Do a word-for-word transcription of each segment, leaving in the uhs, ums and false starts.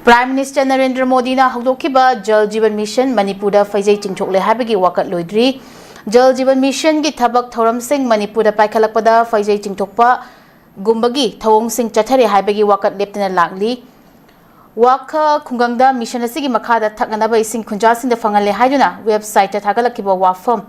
Prime Minister Narendra ꯃꯣꯗꯤꯅ ꯍꯧꯗꯣꯛꯈꯤꯕ ꯖꯜ ꯖꯤꯕꯟ mission ꯃꯅꯤꯄꯨꯔꯗ ꯐꯩꯖꯩ ꯆꯤꯡꯊꯣꯛꯂꯦ ꯍꯥꯏꯕꯒꯤ ꯋꯥꯀꯠ ꯂꯣꯏꯗ꯭ꯔꯤ꯫ ꯖꯜ ꯖꯤꯕꯟ ꯃꯤꯁꯟꯒꯤ ꯊꯕꯛ ꯊꯧꯔꯝꯁꯤꯡ ꯃꯅꯤꯄꯨꯔꯗ ꯄꯥꯏꯈꯠꯂꯛꯄꯗ ꯐꯩꯖꯩ ꯆꯤꯡꯊꯣꯛꯄꯒꯨꯝꯕꯒꯤ ꯊꯧꯑꯣꯡꯁꯤꯡ ꯆꯠꯊꯔꯦ ꯍꯥꯏꯕꯒꯤ ꯋꯥꯀꯠ ꯂꯦꯞꯇꯅ ꯂꯥꯛꯂꯤ꯫ ꯋꯥꯈ ꯈꯨꯡꯒꯪꯗ ꯃꯤꯁꯟ ꯑꯁꯤꯒꯤ ꯃꯈꯥꯗ ꯊꯛꯅꯅꯕ ꯏꯁꯤꯡ ꯈꯨꯟꯖꯥꯁꯤꯡꯗ ꯐꯪꯍꯜꯂꯦ ꯍꯥꯏꯗꯨꯅ ꯋꯦꯕꯁꯥꯏꯠꯇ ꯊꯥꯒꯠꯂꯛꯈꯤꯕ ꯋꯥꯐꯝ꯫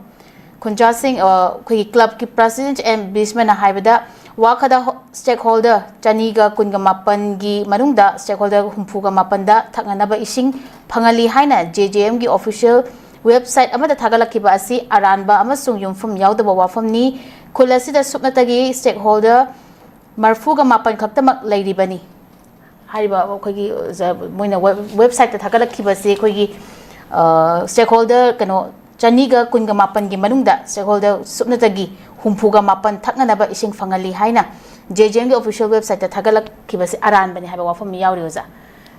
ꯈꯨꯟꯖꯥꯁꯤꯡ, ꯑ, ꯑꯩꯈꯣꯏꯒꯤ ꯀ꯭ꯂꯕꯀꯤ ꯄ꯭ꯔꯁꯤꯗꯦꯟꯠ ꯑꯦꯝ ꯕꯤꯁꯃꯅ ꯍꯥꯏꯕꯗ, ꯋꯥꯈꯗ ꯍꯣ-, ꯁ꯭ꯇꯦꯛꯍꯣꯜꯗꯔ ꯆꯅꯤꯒ ꯀꯨꯟꯒ ꯃꯥꯄꯟꯒꯤ ꯃꯅꯨꯡꯗ ꯁ꯭ꯇꯦꯛꯍꯣꯜꯗꯔ ꯍꯨꯝꯐꯨꯒ ꯃꯥꯄꯟꯗ ꯊꯛꯅꯅꯕ ꯏꯁꯤꯡ ꯐꯪꯍꯜꯂꯤ ꯍꯥꯏꯅ ꯖꯦ ꯖꯦ ꯑꯦꯝꯒꯤ ꯑꯣꯐꯤꯁꯤꯌꯦꯜ ꯋꯦꯕꯁꯥꯏꯠ ꯑꯃꯗ ꯊꯥꯒꯠꯂꯛꯈꯤꯕ ꯑꯁꯤ ꯑꯔꯥꯟꯕ ꯑꯃꯁꯨꯡ ꯌꯨꯝꯐꯝ ꯌꯥꯎꯗꯕ ꯋꯥꯐꯝꯅꯤ꯫ ꯈꯨꯜ ꯑꯁꯤꯗ ꯁꯨꯞꯅꯇꯒꯤ ꯁ꯭ꯇꯦꯛꯍꯣꯜꯗꯔ ꯃꯔꯐꯨꯒ ꯃꯥꯄꯟ ꯈꯛꯇꯃꯛ ꯂꯩꯔꯤꯕꯅꯤ꯫ ꯍꯥꯏꯔꯤꯕ ꯑꯩꯈꯣꯏꯒꯤ, ꯑ, ꯃꯣꯏꯅ ꯋꯦꯕ-, ꯋꯦꯕꯁꯥꯏꯠꯇ ꯊꯥꯒꯠꯂꯛꯈꯤꯕꯁꯦ ꯑꯩꯈꯣꯏꯒꯤ, ꯑ, ꯁ꯭ꯇꯦꯛꯍꯣꯜꯗꯔ ꯀꯩꯅꯣ ꯆꯅꯤꯒ ꯀꯨꯟꯒ ꯃꯥꯄꯟꯒꯤ ꯃꯅꯨꯡꯗ ꯁ꯭ꯇꯦꯛꯍꯣꯜꯗꯔ ꯁꯨꯞꯅꯇꯒꯤ ꯍꯨꯝꯐꯨꯒ ꯃꯥꯄꯟ ꯊꯛꯅꯅꯕ ꯏꯁꯤꯡ ꯐꯪꯍꯜꯂꯤ ꯍꯥꯏꯅ ꯖꯦ ꯖꯦ ꯑꯦꯝꯒꯤ ꯑꯣꯐꯤꯁꯤꯌꯦꯜ ꯋꯦꯕꯁꯥꯏꯠꯇ ꯊꯥꯒꯠꯂꯛꯈꯤꯕꯁꯦ ꯑꯔꯥꯟꯕꯅꯤ ꯍꯥꯏꯕ ꯋꯥꯐꯝ ꯑꯃ ꯌꯥꯎꯔꯤ, ꯑꯣꯖꯥ꯫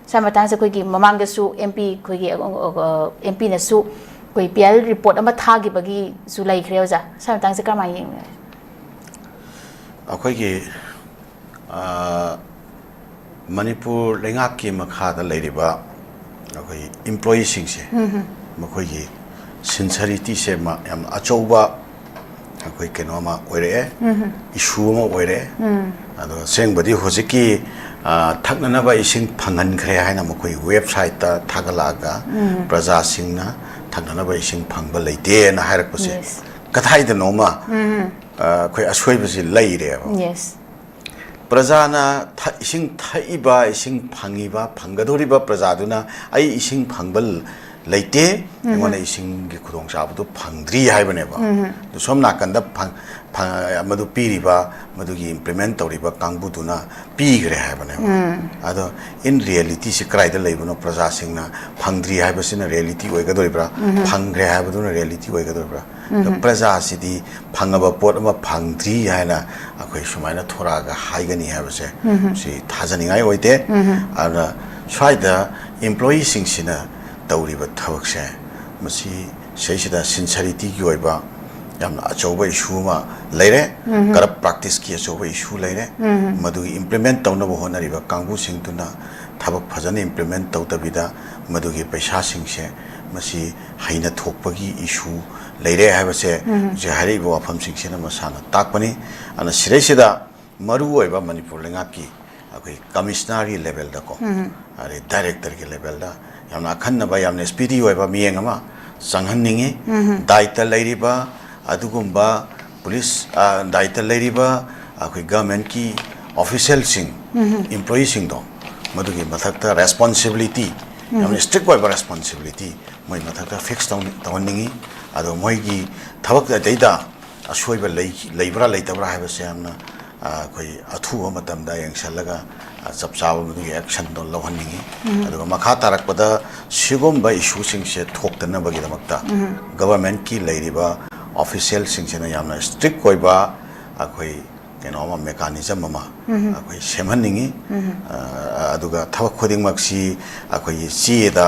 ꯁ꯭ꯋꯥꯏ ꯃꯇꯥꯡꯁꯦ ꯑꯩꯈꯣꯏꯒꯤ ꯃꯃꯥꯡꯗꯁꯨ ꯑꯦꯝ ꯄꯤ ꯑꯩꯈꯣꯏꯒꯤ, ꯑ, ꯑ, ꯑꯦꯝ ꯄꯤꯅꯁꯨ ꯑꯩꯈꯣꯏ ꯄꯤ ꯑꯥꯏ ꯑꯦꯜ ꯔꯤꯄꯣꯔꯠ ꯑꯃ ꯊꯥꯈꯤꯕꯒꯤꯁꯨ ꯂꯩꯈ꯭ꯔꯦ, ꯑꯣꯖꯥ꯫ ꯁ꯭ꯋꯥꯏ ꯃꯇꯥꯡꯁꯦ ꯀꯔꯝꯍꯥꯏꯅ ꯌꯦꯡꯕꯤꯔꯦ? ꯑꯩꯈꯣꯏꯒꯤ, ꯑ, ꯃꯅꯤꯄꯨꯔ ꯂꯩꯉꯥꯛꯀꯤ ꯃꯈꯥꯗ ꯂꯩꯔꯤꯕ ꯑꯩꯈꯣꯏ ꯏꯝꯄ꯭ꯂꯣꯌꯤꯁꯤꯡꯁꯦ, ꯃꯈꯣꯏꯒꯤ ꯁꯤꯟꯁꯔꯤꯇꯤꯁꯦ ꯃ-, ꯌꯥꯝ ꯑꯆꯧꯕ ꯑꯩꯈꯣꯏ ꯀꯩꯅꯣ ꯑꯃ ꯑꯣꯏꯔꯛꯑꯦ, ꯏꯁꯨ ꯑꯃ ꯑꯣꯏꯔꯛꯑꯦ꯫ ꯑꯗꯣ ꯑꯁꯦꯡꯕꯗꯤ ꯍꯧꯖꯤꯛꯀꯤ, ꯑ, ꯊꯛꯅꯅꯕ ꯏꯁꯤꯡ ꯐꯪꯍꯟꯈ꯭ꯔꯦ ꯍꯥꯏꯅ ꯃꯈꯣꯏ ꯋꯦꯕꯁꯥꯏꯠꯇ ꯊꯥꯒꯠꯂꯛꯑꯒ ꯄ꯭ꯔꯖꯥꯁꯤꯡꯅ ꯊꯛꯅꯅꯕ ꯏꯁꯤꯡ ꯐꯪꯕ ꯂꯩꯇꯦꯅ ꯍꯥꯏꯔꯛꯄꯁꯦ, ꯀꯗꯥꯏꯗꯅꯣꯃ, ꯑ, ꯑꯩꯈꯣꯏ ꯑꯁꯣꯏꯕꯁꯤ ꯂꯩꯔꯦꯕ꯫ ꯄ꯭ꯔꯖꯥꯅ ꯊꯛ-, ꯏꯁꯤꯡ ꯊꯛꯏꯕ, ꯏꯁꯤꯡ ꯐꯪꯉꯤꯕ, ꯐꯪꯒꯗꯧꯔꯤꯕ ꯄ꯭ꯔꯖꯥꯗꯨꯅ ꯑꯩ ꯏꯁꯤꯡ ꯐꯪꯕ ꯂ-, ꯂꯩꯇꯦ, ꯑꯩꯉꯣꯟꯗ ꯏꯁꯤꯡꯒꯤ ꯈꯨꯗꯣꯡꯆꯥꯕꯗꯨ ꯐꯪꯗ꯭ꯔꯤ ꯍꯥꯏꯕꯅꯦꯕ꯫ ꯑꯗꯨ ꯁꯣꯝ ꯅꯥꯀꯟꯗ ꯐꯪ-, ꯐꯪ-, ꯃꯗꯨ ꯄꯤꯔꯤꯕ, ꯃꯗꯨꯒꯤ ꯏꯝꯄ꯭ꯂꯤꯃꯦꯟ ꯇꯧꯔꯤꯕ ꯀꯥꯡꯕꯨꯗꯨꯅ ꯄꯤꯈ꯭ꯔꯦ ꯍꯥꯏꯕꯅꯦꯕ꯫ ꯑꯗꯣ in reality ꯁꯤ ꯀꯗꯥꯏꯗ ꯂꯩꯕꯅꯣ? ꯄ꯭ꯔꯖꯥꯁꯤꯡꯅ ꯐꯪꯗ꯭ꯔꯤ ꯍꯥꯏꯕꯁꯤꯅ ꯔꯤꯌꯦꯂꯤꯇꯤ ꯑꯣꯏꯒꯗꯧꯔꯤꯕ꯭ꯔꯥ? ꯐꯪꯈ꯭ꯔꯦ ꯍꯥꯏꯕꯗꯨꯅ ꯔꯤꯌꯦꯂꯤꯇꯤ ꯑꯣꯏꯒꯗꯧꯔꯤꯕ꯭ꯔꯥ? ꯑꯗꯣ ꯄ꯭ꯔꯖꯥꯁꯤꯗꯤ ꯐꯪꯉꯕ ꯄꯣꯠ ꯑꯃ ꯐꯪꯗ꯭ꯔꯤ ꯍꯥꯏꯅ ꯑꯩꯈꯣꯏ ꯁꯨꯃꯥꯏꯅ ꯊꯣꯔꯛꯑꯒ ꯍꯥꯏꯒꯅꯤ ꯍꯥꯏꯕꯁꯦ, ꯁꯤ ꯊꯥꯖꯅꯤꯡꯉꯥꯏ ꯑꯣꯏꯗꯦ꯫ ꯑꯗꯨꯅ ꯁ꯭ꯋꯥꯏꯗ ꯏꯝꯄ꯭ꯂꯣꯌꯤꯁꯤꯡꯁꯤꯅ ꯇꯧꯔꯤꯕ ꯊꯕꯛꯁꯦ, ꯃꯁꯤ ꯁꯤꯗꯩꯁꯤꯗ ꯁꯤꯟꯁꯔꯤꯇꯤꯒꯤ ꯑꯣꯏꯕ ꯌꯥꯝꯅ ꯑꯆꯧꯕ ꯏꯁꯨ ꯑꯃ ꯂꯩꯔꯦ꯫ ꯀꯔꯞ ꯄ꯭ꯔꯥꯛꯇꯤꯁꯀꯤ ꯑꯆꯧꯕ ꯏꯁꯨ ꯂꯩꯔꯦ꯫ ꯃꯗꯨꯒꯤ ꯏꯝꯄ꯭ꯂꯤꯃꯦꯟ ꯇꯧꯅꯕ ꯍꯣꯠꯅꯔꯤꯕ ꯀꯥꯡꯕꯨꯁꯤꯡꯗꯨꯅ ꯊꯕꯛ ꯐꯖꯅ implement ꯇꯧꯗꯕꯤꯗ ꯃꯗꯨꯒꯤ ꯄꯩꯁꯥꯁꯤꯡꯁꯦ ꯃꯁꯤ ꯍꯩꯅ ꯊꯣꯛꯄꯒꯤ issue ꯂꯩꯔꯦ ꯍꯥꯏꯕꯁꯦ ꯍꯧꯖꯤꯛ ꯍꯥꯏꯔꯛꯏꯕ ꯋꯥꯐꯝꯁꯤꯡꯁꯤꯅ ꯃꯁꯥꯅ ꯇꯥꯛꯄꯅꯤ꯫ ꯑꯗꯨꯅ ꯁꯤꯗꯩꯁꯤꯗ ꯃꯔꯨ ꯑꯣꯏꯕ ꯃꯅꯤꯄꯨꯔ ꯂꯩꯉꯥꯛꯀꯤ ꯑꯩꯈꯣꯏ commissioner ꯒꯤ level ꯗꯀꯣ, ꯑꯗꯩ director ꯒꯤ level ꯗ ꯌꯥꯝꯅ ꯑꯈꯟꯅꯕ, ꯌꯥꯝꯅ speedy ꯑꯣꯏꯕ ꯃꯤꯠꯌꯦꯡ ꯑꯃ ꯆꯪꯍꯟꯅꯤꯡꯉꯤ꯫ ꯗꯥꯏꯇ ꯂꯩꯔꯤꯕ ꯑꯗꯨꯒꯨꯝꯕ ꯄꯨꯂꯤꯁ, ꯑ, ꯗꯥꯏꯇ ꯂꯩꯔꯤꯕ ꯑꯩꯈꯣꯏ government ꯀꯤ official ꯁꯤꯡ, employee ꯁꯤꯡꯗꯣ, ꯃꯗꯨꯒꯤ ꯃꯊꯛꯇ responsibility, ꯌꯥꯝꯅ strict ꯑꯣꯏꯕ responsibility ꯃꯣꯏ ꯃꯊꯛꯇ fix ꯇꯧꯅꯤ-, ꯇꯧꯍꯟꯅꯤꯡꯉꯤ꯫ ꯑꯗꯣ ꯃꯣꯏꯒꯤ ꯊꯕꯛ ꯑꯇꯩꯗ ꯑꯁꯣꯏꯕ ꯂꯩ-, ꯂꯩꯕ꯭ꯔꯥ ꯂꯩꯇꯕ꯭ꯔꯥ ꯍꯥꯏꯕꯁꯦ ꯌꯥꯝꯅ, ꯑ, ꯑꯩꯈꯣꯏ ꯑꯊꯨꯕ ꯃꯇꯝꯗ ꯌꯦꯡꯁꯤꯜꯂꯒ, ꯑ, ꯆꯞ ꯆꯥꯕ ꯃꯗꯨꯒꯤ action ꯗꯣ ꯂꯧꯍꯟꯅꯤꯡꯉꯤ꯫ ꯑꯗꯨꯒ ꯃꯈꯥ ꯇꯥꯔꯛꯄꯗ ꯁꯤꯒꯨꯝꯕ issue ꯁꯤꯡꯁꯦ ꯊꯣꯛꯇꯅꯕꯒꯤꯗꯃꯛꯇ government ꯀꯤ ꯂꯩꯔꯤꯕ official ꯁꯤꯡꯁꯤꯅ ꯌꯥꯝꯅ strict ꯑꯣꯏꯕ ꯑꯩꯈꯣꯏ ꯀꯩꯅꯣ ꯑꯃ, mechanism ꯑꯃ ꯑꯩꯈꯣꯏ ꯁꯦꯝꯍꯟꯅꯤꯡꯉꯤ꯫ ꯑ, ꯑꯗꯨꯒ ꯊꯕꯛ ꯈꯨꯗꯤꯡꯃꯛꯁꯤ ꯑꯩꯈꯣꯏꯒꯤ ꯆꯦꯗ,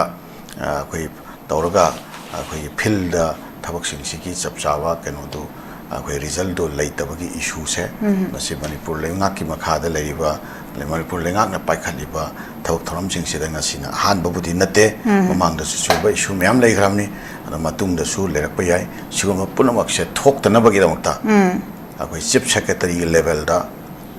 ꯑ, ꯑꯩꯈꯣꯏ ꯇꯧꯔꯒ ꯑꯩꯈꯣꯏꯒꯤ field ꯗ ꯊꯕꯛꯁꯤꯡꯁꯤꯒꯤ ꯆꯞ ꯆꯥꯕ ꯀꯩꯅꯣꯗꯨ, ꯑꯩꯈꯣꯏ result ꯗꯨ ꯂꯩꯇꯕꯒꯤ issue ꯁꯦ, ꯃꯁꯤ ꯃꯅꯤꯄꯨꯔ ꯂꯩꯉꯥꯛꯀꯤ ꯃꯈꯥꯗ ꯂꯩꯔꯤꯕ, ꯃꯅꯤꯄꯨꯔ ꯂꯩꯉꯥꯛꯅ ꯄꯥꯏꯈꯠꯂꯤꯕ ꯊꯕꯛ ꯊꯧꯔꯝꯁꯤꯡꯁꯤꯗ ꯉꯁꯤꯅ ꯑꯍꯥꯟꯕꯕꯨꯗꯤ ꯅꯠꯇꯦ꯫ ꯃꯃꯥꯡꯗꯁꯨ ꯁꯤꯒꯨꯝꯕ issue ꯃꯌꯥꯝ ꯂꯩꯈ꯭ꯔꯕꯅꯤ꯫ ꯑꯗꯣ ꯃꯇꯨꯡꯗꯁꯨ ꯂꯩꯔꯛꯄ ꯌꯥꯏ꯫ ꯁꯤꯒꯨꯝꯕ ꯄꯨꯝꯅꯃꯛꯁꯦ ꯊꯣꯛꯇꯅꯕꯒꯤꯗꯃꯛꯇ ꯑꯩꯈꯣꯏ chief secretary ꯒꯤ level ꯗ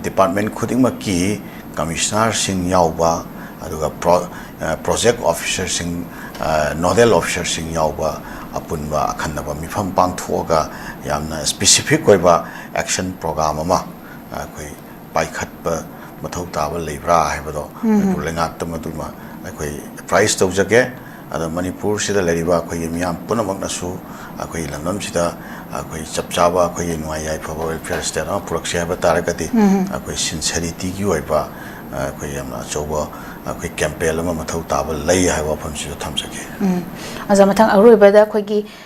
department ꯈꯨꯗꯤꯡꯃꯛꯀꯤ commissioner ꯁꯤꯡ ꯌꯥꯎꯕ, ꯑꯗꯨꯒ pro-, ꯑ, project officer ꯁꯤꯡ, ꯑ, nodal officer ꯁꯤꯡ ꯌꯥꯎꯕ ꯑꯄꯨꯟꯕ ꯑꯈꯟꯅꯕ ꯃꯤꯐꯝ ꯄꯥꯡꯊꯣꯛꯑꯒ ꯌꯥꯝꯅ specific ꯑꯣꯏꯕ action program ꯑꯃ ꯑꯩꯈꯣꯏ ꯄꯥꯏꯈꯠꯄ ꯃꯊꯧ ꯇꯥꯕ ꯂꯩꯕ꯭ꯔꯥ ꯍꯥꯏꯕꯗꯣ ꯃꯅꯤꯄꯨꯔ ꯂꯩꯉꯥꯛꯇ ꯃꯗꯨꯃ ꯑꯩꯈꯣꯏ apprise ꯇꯧꯖꯒꯦ꯫ ꯑꯗꯣ ꯃꯅꯤꯄꯨꯔꯁꯤꯗ ꯂꯩꯔꯤꯕ ꯑꯩꯈꯣꯏꯒꯤ ꯃꯤꯌꯥꯝ ꯄꯨꯝꯅꯃꯛꯅꯁꯨ ꯑꯩꯈꯣꯏꯒꯤ ꯂꯝꯗꯝꯁꯤꯗ ꯑꯩꯈꯣꯏ ꯆꯞ ꯆꯥꯕ ꯑꯩꯈꯣꯏꯒꯤ ꯅꯨꯡꯉꯥꯏ ꯌꯥꯏꯐꯕ welfare state ꯑꯃ ꯄꯨꯔꯛꯁꯤ ꯍꯥꯏꯕ ꯇꯥꯔꯒꯗꯤ ꯑꯩꯈꯣꯏ sincerity ꯒꯤ ꯑꯣꯏꯕ, ꯑꯩꯈꯣꯏ ꯌꯥꯝꯅ ꯑꯆꯧꯕ ꯑꯩꯈꯣꯏ campaign ꯑꯃ ꯃꯊꯧ ꯇꯥꯕ ꯂꯩ ꯍꯥꯏꯕ ꯋꯥꯐꯝꯁꯤꯁꯨ ꯊꯝꯖꯒꯦ꯫ ꯎꯝ꯫ ꯑꯣꯖꯥ, ꯃꯊꯪ ꯑꯔꯣꯏꯕꯗ ꯑꯩꯈꯣꯏꯒꯤ